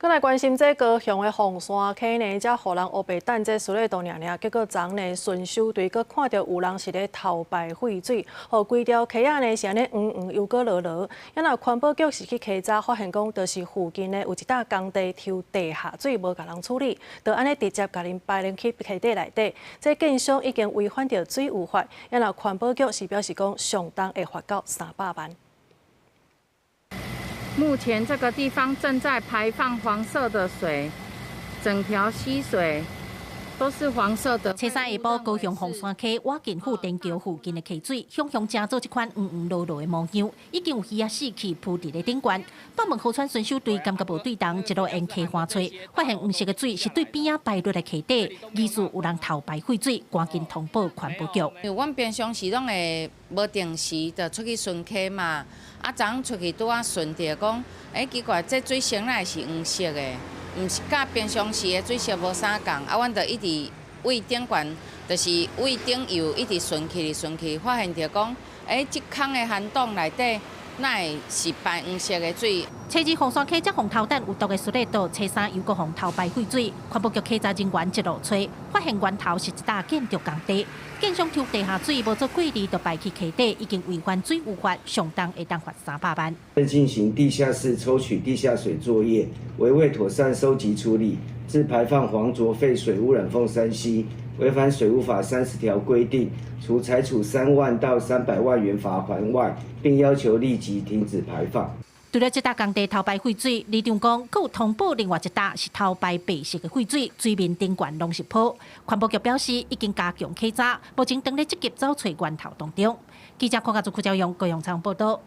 閣來關心這高雄的鳳山溪呢，才予人烏白等這輸入道爾爾，結果昨昏呢巡守隊閣看著有人是咧偷排廢水，予規條溪仔呢是按呢黃黃又閣濁濁。啊若環保局是去稽查，發現講就是附近呢有一搭工地抽地下水無共人處理，就按呢直接共𪜶排入去溪底內底，這建商已經違反著水務法。啊若環保局是表示講上重會罰到300萬。目前這個地方正在排放黃色的水，整條溪水都是黃色的。初三下晡，高雄鳳山溪瓦近富電橋附近的溪水，雄雄成做這款黃黃濁濁的模樣，已經有魚仔死去浮佇咧頂懸。北門河川巡守隊感覺無對頭，一路沿溪翻揣，發現黃色的水是對邊仔排落來溪底，疑似有人偷排廢水，趕緊通報環保局。因為阮平常時攏會無定時就出去巡溪嘛，啊，昨昏出去拄仔巡著講，欸，奇怪，這水色哪會是黃色的？毋是佮平常時的水色無相仝，啊，阮就一直位頂懸，就是位頂游一直巡去巡去，發現著講，欸，這空的涵洞內底哪會是排黃色的水？初二鳳山溪才予偷擲有毒的輸入道，初三又閣予偷排廢水，環保局稽查人員一路揣，發現源頭是一搭建築工地，建商抽地下水無做過濾就排去溪底，已經違反水務法，上重會當罰300萬。進行地下室抽取地下水作業，為未妥善收集處理，致排放黃濁廢水污染鳳山溪，違反水務法30條規定，除裁處3萬到300萬元罰鍰外，並要求立即停止排放。除了這搭工地偷排廢水，里長講，閣有通報另外一搭是偷排白色的廢水，水面頂懸攏是泡。環保局表示已經加強稽查，目前正咧積極找揣源頭當中。記者柯家祖、柯昭勇高雄採訪報導。